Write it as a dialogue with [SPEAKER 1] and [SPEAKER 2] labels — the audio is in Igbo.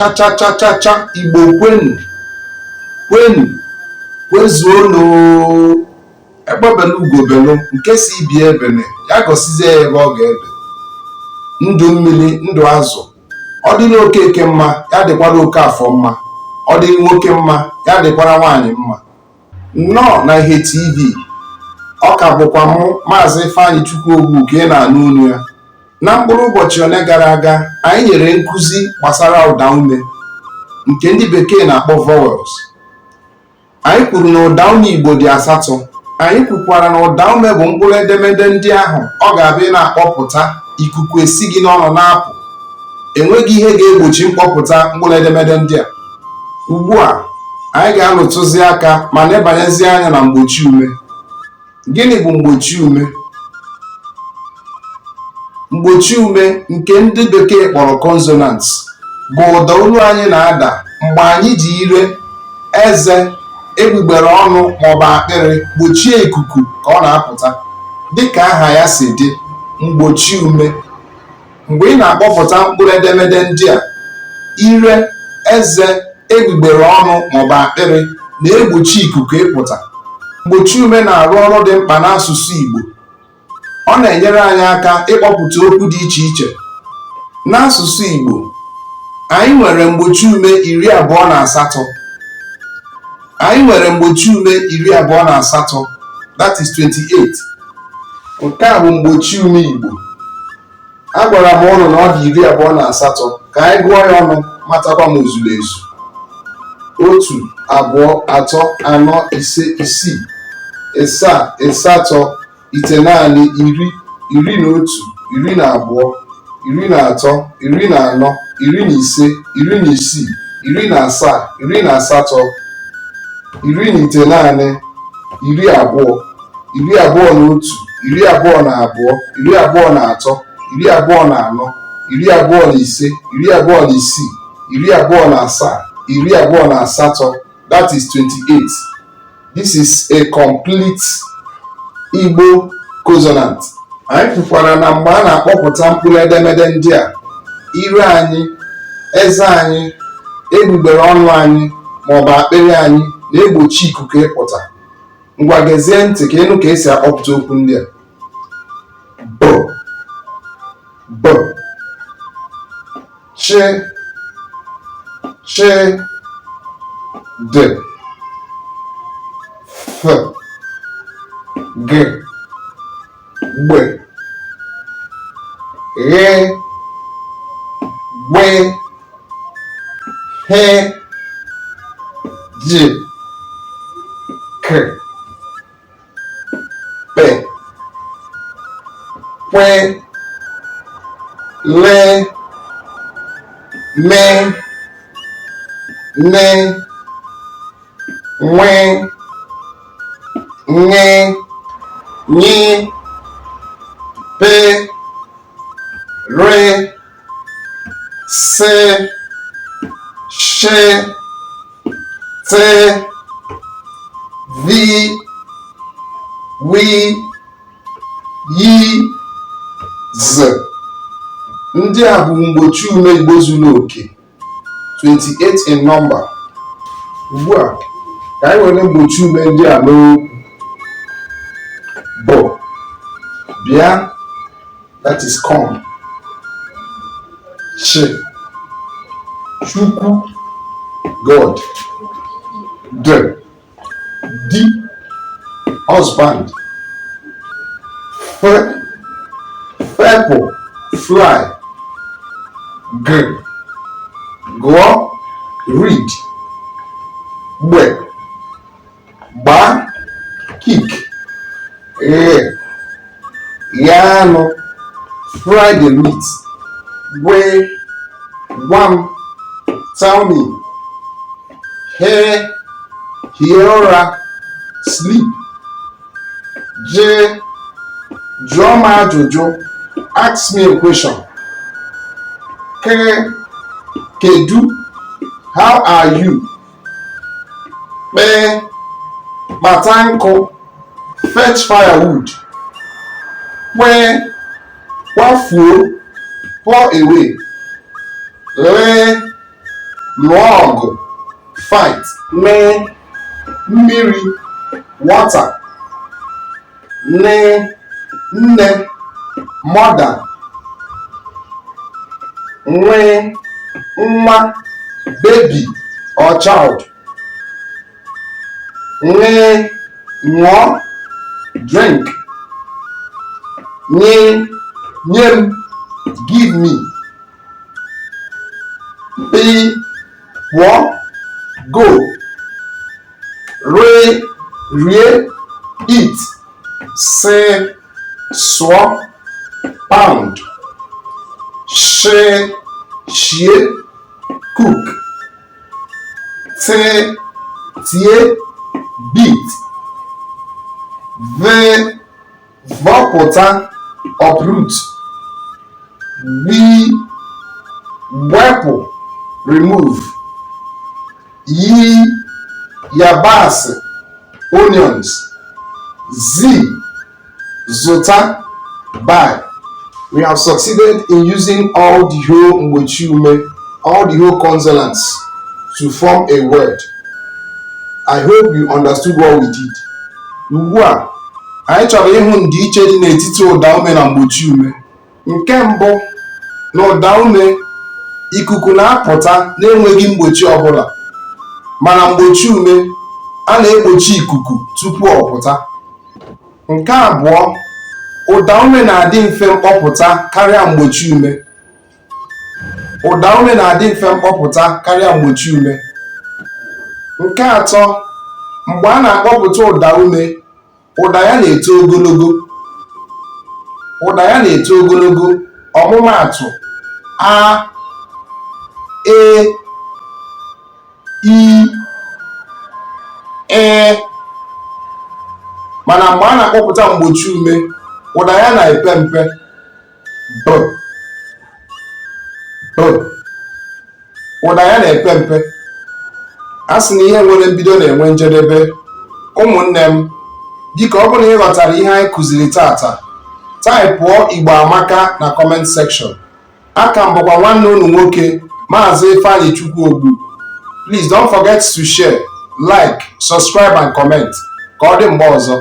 [SPEAKER 1] Chachachachacha Igbo kwenu kwenu kwezuonu. Egbe belu ugo belu, nke sị ibe ya ebene, ya gosizie ya ebe ọ ga-ebe. Ndụ mmiri, ndụ azụ. Ọ dịrị Okeke mma, ya dịkwara Okafọ mma. Ọ dịrị nwoke mma, ya dịkwara nwaanyị mma. Nnọọ na Ihe TV. Ọ ka bụkwa mụ, Maazị Ifeanyị Chukwu Ogbu, ka ị na-anụ olu ya. Na mkpụrụ ụbọchị one gara aga, anyị nyere nkụzi gbasara ụdaume nke ndị bekee na-akpọ vowels. Anyị kwuru na ụdaume Igbo dị asatọ. Anyị kwukwara na ụdaume bụ mkpụrụ edemede ndị ahụ ọ ga-abụ ị na-akpọpụta, ikuku esi gị n'ọnụ na-apụ. Enweghị ihe ga-egbochi mkpọpụta mkpụrụ edemede ndị a. Ugbu a, anyị ga-alụtụzi aka ma nebanyezie anya na mgbochi ume. Gịnị bụ mgbochi ume? Mgbochi ume nke ndị bekee kpọrọ consonants bụ ụda olu anyị na-ada mgbe anyị ji ire, eze, egbugbere ọnụ maọbụ akpịrị gbochie ikuku ka ọ na-apụta. Dịka aha ya si dị, mgbochi ume. Mgbe ị na-akpọpụta mkpụrụ edemede ndị a, ire, eze, egbugbere ọnụ maọbụ akpịrị na-egbochi ikuku ịpụta. Mgbochi ume na-arụ ọrụ dị mkpa n'asụsụ Igbo. Ọ na-enyere anyị aka ịkpọpụta okwu dị iche iche. N'asụsụ Igbo, anyị nwere mgbochi ume 28. Anyị nwere mgbochi ume 28, that is 28. Nke a bụ mgbochi ume Igbo. Agwara m ụnụ na ọ dị 28. Ka anyị gụọ ya ọnụ matakwa ma o zuru ezu. Otu, abụọ, atọ, anọ, ise, isii, ịsaa, ịsatọ, itenaanị, iri, 11, 12, 13, 14, 15, 16, 17, 18, 19, 20, 21, 22, 23, 24, 25, 26, 27, 28. That is 28. This is a complete Igbo consonant. Anyị kwukwara na mgbe a na-akpọpụta mkpụrụ edemede ndị a, ire anyị, eze anyị, egbugbere ọnụ anyị maọbụ akpịrị anyị na-egbochi ikuku ịpụta. Ngwa, gezie ntị ka ị nụ ka esi akpọpụta okwu ndị a. B, b, ch, ch, d, f, g, gb, gh, gw, h, j, k, p, kw, l, m, n, nw, ṅ, ny, p, r, s, sh, t, v, w, y, z. Ndị a bụ mgbochi ume Igbo zuru oke, 28 in number. Ugbu a, ka anyị were mgbochi ume ndị a mee okwu. Bụ bịa, that is come. Ch, Chukwu, God. D, di, husband. F, fepụ, fly. G, gụọ, read. Gb, gbaa, kick. Gh, ghee anụ, fry the meat. Gw, gwa m, tell me. H, hie ụra, sleep. J, jụọ m ajụjụ, ask me a question. K, kedu, how are you. Kp, kpata nkụ, fetch firewood. Kw, kwafuo, pour away. L. Lụọ ọgụ, fight. M, mmiri, water. N, nne, mother. Nw, nwa, baby or child. Ṅ, ṅụọ, drink. Ny, nye m, give me. P, pụọ, go. R, rie, eat. S, sụọ, pound. Sh, shie, cook. T, tie, beat. V, vọpụta, uproot. W, wepụ, remove. Y, yabasị, onions. Z, zụta, buy. We have succeeded in using all the whole mgbochi ume, all the whole consonants to form a word. I hope you understood what we did. Ugbu a, anyị chọrọ ịhụ ndịiche dị n'etiti ụda ume na mgbochi ume. Nke mbụ, na ụda ume, ikuku na-apụta n'enweghị mgbochi ọbụla, mana mgbochi ume, a na-egbochi ikuku tupu ọ pụta. Nke abụọ, ụda ume na-adị mfe mkpọpụta karịa mgbochi ume. Ụda ume na-adị mfe mkpọpụta karịa mgbochi ume. Nke atọ, mgbe a na-akpọpụta ụda ume, ụda ya na-eto ogologo. Ụda ya na-eto ogologo. Ọmụmaatụ, a, e, i, e. Mana mgbe a na-akpọpụta mgbochi ume, ụda ya na-epe mpe, b, b. Ụda ya na-epe mpe. A sị na ihe nwere mbido na-enwe njedebe. Ụmụnne m, biko, ọ bụrụ na ị ghọtara ihe anyị kụziri tata, taịpụọ "Igbo amaka" na comment section. Aka m bụkwa nwanne unu nwoke, Maazị Ifeanyi Chukwu Ogbu. Please don't forget to share, like, subscribe and comment. Ka ọ dị mgbe ọzọ.